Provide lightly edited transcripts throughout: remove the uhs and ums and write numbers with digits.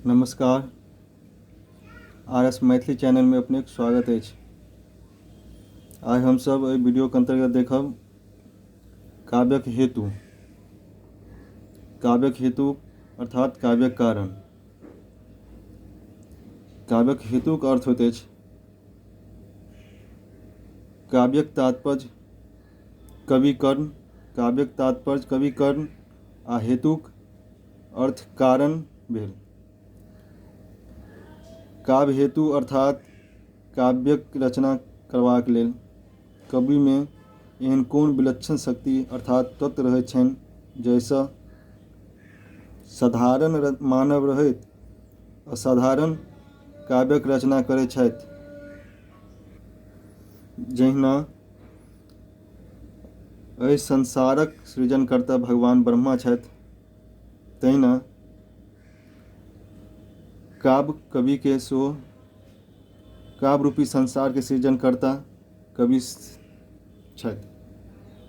नमस्कार, R S Maithili चैनलमे अपनेक स्वागत अछि। आइ हमसभ एहि वीडियोके अन्तर्गत देखब काव्यक हेतु, काव्यक हेतु अर्थात काव्यक कारण। काव्यक हेतुक अर्थ होइत अछि काव्यक तात्पर्य कवि कर्ण, काव्यक तात्पर्य कवि कर्ण आ हेतुक अर्थ कारण भेल। काव्य हेतु अर्थात काव्यक रचना करबाक लेल कविमे एहन कोन विलक्षण शक्ति अर्थात तत्व रहैत छनि जाहिसँ साधारण मानव रहैत असाधारण काव्यक रचना करैत छथि। जहिना एहि संसारक सृजनकर्ता भगवान ब्रह्मा छथि, तहिना काव्य कविके सेहो काव्य रूपी संसारके सृजनकर्ता कवि छथि।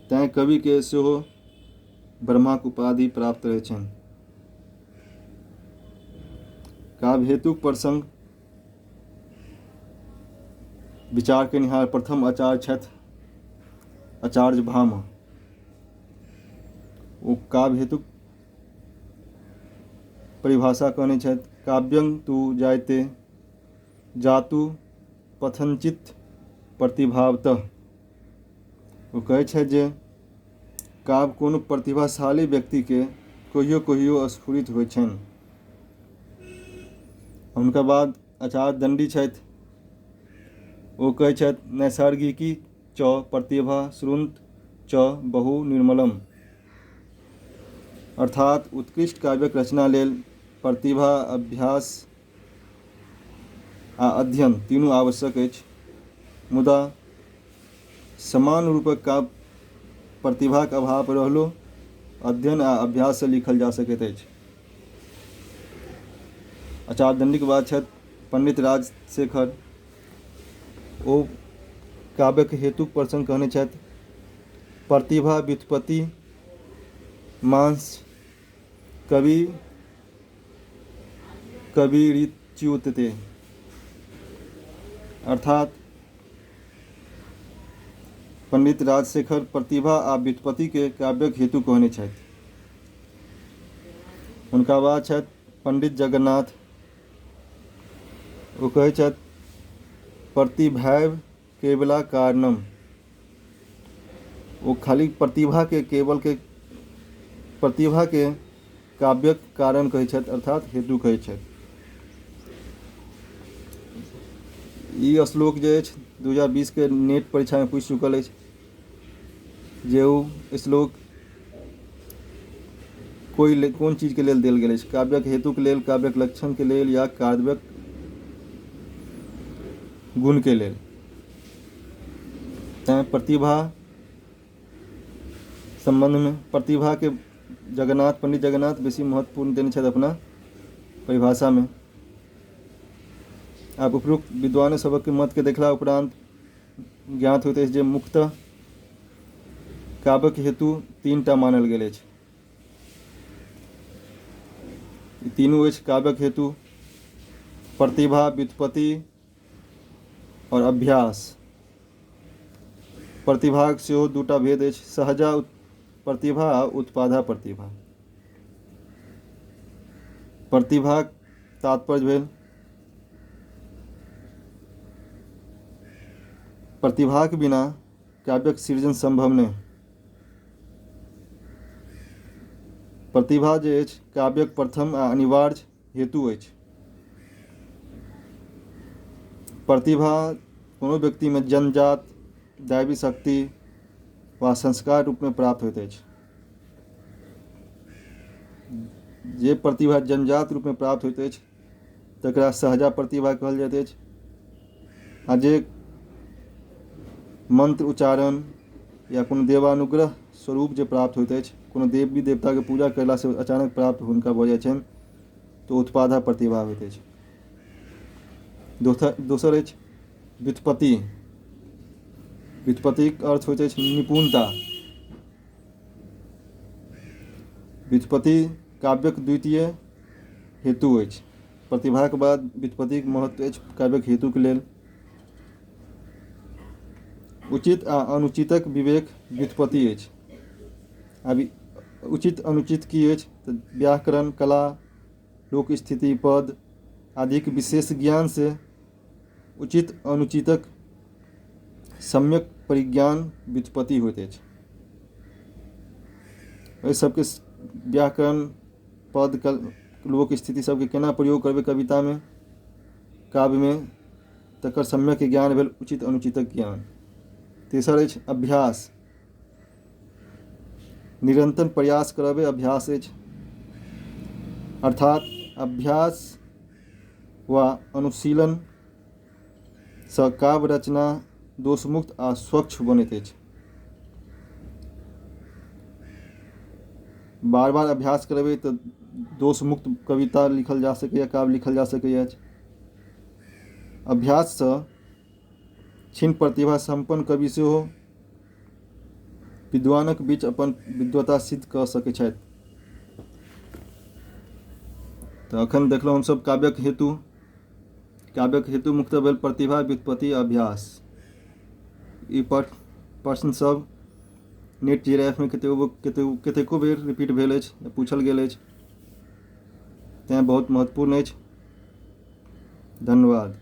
तैँ कविके सेहो ब्रह्माक उपाधि प्राप्त रहैत छनि। काव्य हेतुक प्रसङ्ग विचार केनिहार प्रथम आचार्य छथि आचार्य भामह। ओ काव्य हेतुक परिभाषा कहने छथि, काव्यं तु जायते जातु कथञ्चित् प्रतिभावतः। ओ कहै छथि जे काव्य कोनो प्रतिभाशाली व्यक्तिके कहियो कहियो स्फुरित होइ छनि। हुनका बाद आचार्य दण्डी छथि, ओ कहै छथि नैसर्गिकी च प्रतिभा श्रुत च बहु निर्मलम, अर्थात उत्कृष्ट काव्यक रचना लेल प्रतिभा, अभ्यास आ अध्ययन तीनू आवश्यक अछि, मुदा समान रूपक काव्य प्रतिभाक अभाव रहलो अध्ययन आ अभ्याससँ लिखल जा सकैत अछि। आचार्य दण्डीक बाद छथि पण्डित राजशेखर, ओ काव्यक हेतुक प्रसङ्ग कहने छथि प्रतिभा व्युत्पत्ति मांस कवि कविरिच्युतते, अर्थात पण्डित राजशेखर प्रतिभा आ व्युत्पत्तिके काव्यक हेतु कहने छथि। हुनका बाद छथि पण्डित जगन्नाथ, ओ कहै छथि प्रतिभैव केवला कारणम, ओ खाली प्रतिभाके केवलके प्रतिभाके काव्यक कारण कहै छथि, अर्थात हेतु कहै छथि। ई श्लोक जे अछि 2020 के नेट परीक्षामे पूछि चुकल अछि जे ओ श्लोक कोइ कोन चीजके लेल देल गेल अछि, काव्यक हेतुके लेल, काव्यक लक्षणके लेल या काव्यक गुणके लेल। तैँ प्रतिभा सम्बन्धमे प्रतिभाके जगन्नाथ, पण्डित जगन्नाथ बेसी महत्वपूर्ण देने छथि अपना परिभाषामे। आब उपरोक्त विद्वान सभक मतके देखला उपरान्त ज्ञात होइत अछि जे मुख्यतः काव्यक हेतु तीनटा मानल गेल अछि। ई तीनू अछि काव्यक हेतु प्रतिभा, व्युत्पत्ति आओर अभ्यास। प्रतिभाक सेहो दूटा भेद अछि, सहजा प्रतिभा आ उत्पादा प्रतिभा। प्रतिभाक तात्पर्य भेल प्रतिभाक बिना काव्यक सृजन सम्भव नहि। प्रतिभा जे अछि काव्यक प्रथम आ अनिवार्य हेतु अछि। प्रतिभा कोनो व्यक्तिमे जन्मजात दैवी शक्ति वा संस्कार रूपमे प्राप्त होइत अछि। जे प्रतिभा जन्मजात रूपमे प्राप्त होइत अछि तकरा सहजा प्रतिभा कहल जाइत अछि, आ जे मन्त्र उच्चारण या कोनो देवानुग्रह स्वरूप जे प्राप्त होइत अछि, कोनो देवी देवताके पूजा कयलासँ अचानक प्राप्त हुनका भऽ जाइ छनि तऽ उत्पादा प्रतिभा होइत अछि। दोसर दोसर अछि व्युत्पत्ति। व्युत्पत्तिक अर्थ होइत अछि निपुणता। व्युत्पत्ति काव्यक द्वितीय हेतु अछि। प्रतिभाक बाद व्युत्पत्तिक महत्व अछि काव्यक हेतुक लेल। उचित आ अनुचितक विवेक व्युत्पत्ति अछि। आब उचित अनुचित की अछि तऽ व्याकरण, कला, लोक स्थिति, पद आदिक विशेष ज्ञानसँ उचित अनुचितक सम्यक परिज्ञान व्युत्पत्ति होइत अछि। एहि सबके व्याकरण, पद, लोक स्थिति सबके केना प्रयोग करबै कवितामे, काव्यमे, तकर सम्यक ज्ञान भेल उचित अनुचितक ज्ञान। तेसर अछि अभ्यास। निरन्तर प्रयास करबे अभ्यास अछि। अर्थात अभ्यास वा अनुशीलनसँ काव्य रचना दोषमुक्त आ स्वच्छ बनैत अछि। बार बार अभ्यास करबै तऽ दोषमुक्त कविता लिखल जा सकैए, काव्य लिखल जा सकैए। अभ्याससँ क्षीण प्रतिभा सम्पन्न कवि सेहो विद्वानक बीच अपन विद्वता सिद्ध कऽ सकैत छथि। तऽ एखन देखलहुँ हमसभ काव्यक हेतु। काव्यक हेतु मुख्यतः भेल प्रतिभा, व्युत्पत्ति, अभ्यास। ई प्रश्नसभ नेट जे आर एफ मे कतेको कतेको कतेको बेर रिपीट भेल अछि, पूछल गेल अछि, तैँ बहुत महत्वपूर्ण अछि। धन्यवाद।